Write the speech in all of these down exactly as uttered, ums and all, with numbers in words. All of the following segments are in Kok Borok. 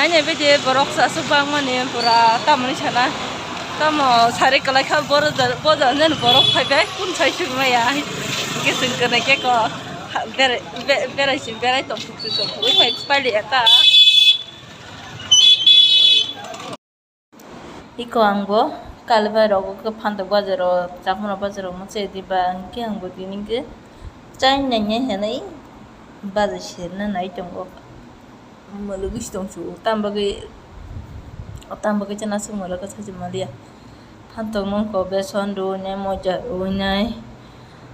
Ani bidi borok sa aswk bangmani pura tamoni sana. Tamo sari kwlai kha boro ja-, bo jani borok phaibai kun sai suk maya. Hwnkhe chwng kwnwi khe ko ha-, berai, be-, berai si berai tong thuk thuk tong thuk phai, phai liya ta. Iko ang bo Kalbai rogo khe phantok bazaro, Chakma bazaro masa di ba, hwnkhe ang bo tini khe chai nai nai hinwi bazar serna nai tongo. Mwlwgwi se tong su, tam bagwi, tam bagwi chana swk mwlwkha sachi maliya. Phantok nungkho beson rwinai, moja rwinai.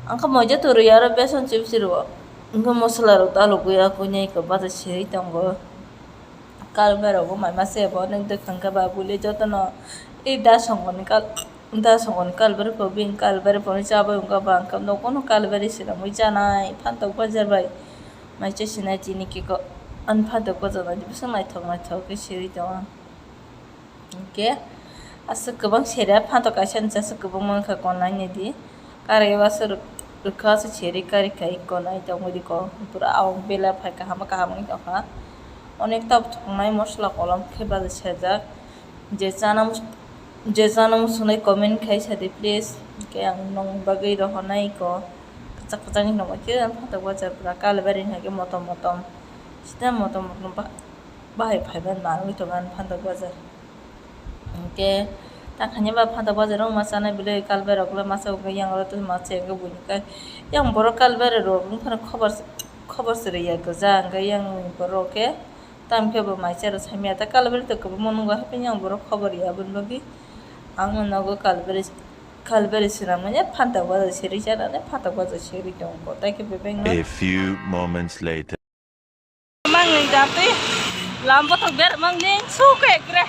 Ang khe moja to rwi aro beson chips rwo. Hwnkhe mosola rok dalogwi akwinai khe bazar serwi tongo. Kalbai rok bo mai ma se bo nwng dwkhang khe ba buli jotono. I da songoni kal-, da songoni kalbai rok bo bini kalbai rok bo chabwi wngkha ba, hwnkhe nogo no kalbai rok swnamwi chanai phantok bazar bai. Mai se sinai tini khe ko, ani phantok bazar bai bwswk naithok naithok khe serwi tongo. Hwnkhe aswk kwbang seria phantok kaisa ni aswk kwbangma wngkha konai nidi. Kari o aswk rwk-, rwkha aswk seri kari khai konai tongwi di ko. Pura awang bela phai kaham kaham wngwi tongkha. Onek tabuk thoknai mosola kolom khe bazar serjak. Je chana mus-, je chana muchunai comment khai sadi please. Hwnkhe ang nong bagwi rohornai ko. Kwchak kwchak wngwi tongma khe phantok bazar pura Kalbari hai khe motom motom. Sita motom motom ba-, bahai phaiba manwi tongo ani phantok bazar. Hwnkhe ta khaina ba phantok bazar o ma chanai belai Kalbari rok le masa hwnkhe yang oro tei masa hwnkhe buini kai yang borok Kalbari rok wngphano khobor, khobor se rwya gwja hwnkhe yang borok khe tamkhe bo mai charo saimaya ta Kalbari to kwbangma nwngo haphai yang borok khobor ya aboni bagwi ang nogo Kalbari, Kalbari swnamwi phantok bazar serwi chanani phantok bazar serwi tongo tei khe bebak no. A few moments later. Mang ni jatwi lam bothok ber mang ning su ke kre.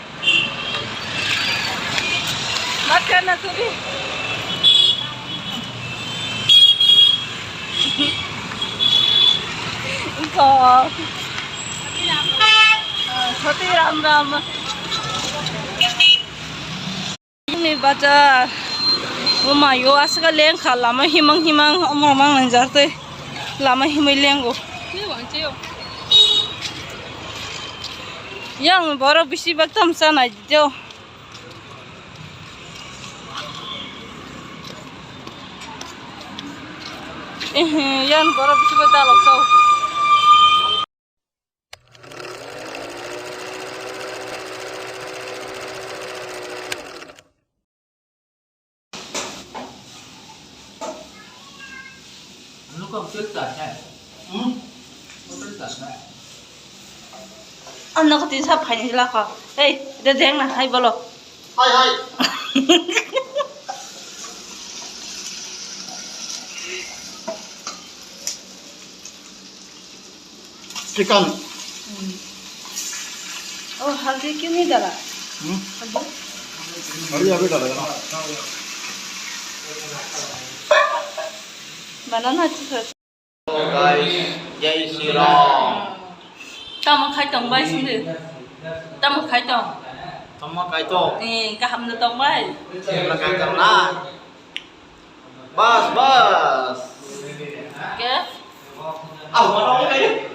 Mat kana turi. Ko. Khoti ram ram. Ni bazar. O mayo aswk lengkha lama himang himang omo mang nang jar tei lama himwi lengo. Yang borok bisi bak tam chanai jo. Ehe, yang borok bisi bak dalok chao. Ano ko tin sa phai ni la ko. Ei, de deng na hai bolo. Hai hai. Chicken. Hmm. Oh, haldi kyun nahi dala? Hmm? Haldi? Haldi abhi dala na. Banana chips. Guys, Jai Shri Ram. Tamo khai tong bai sini. Tamo khai tong. Tamo khai tong. Eh, kaham na tong bai. Kaham na tong na. Bas, bas. Ke? Ah, mana orang kayu?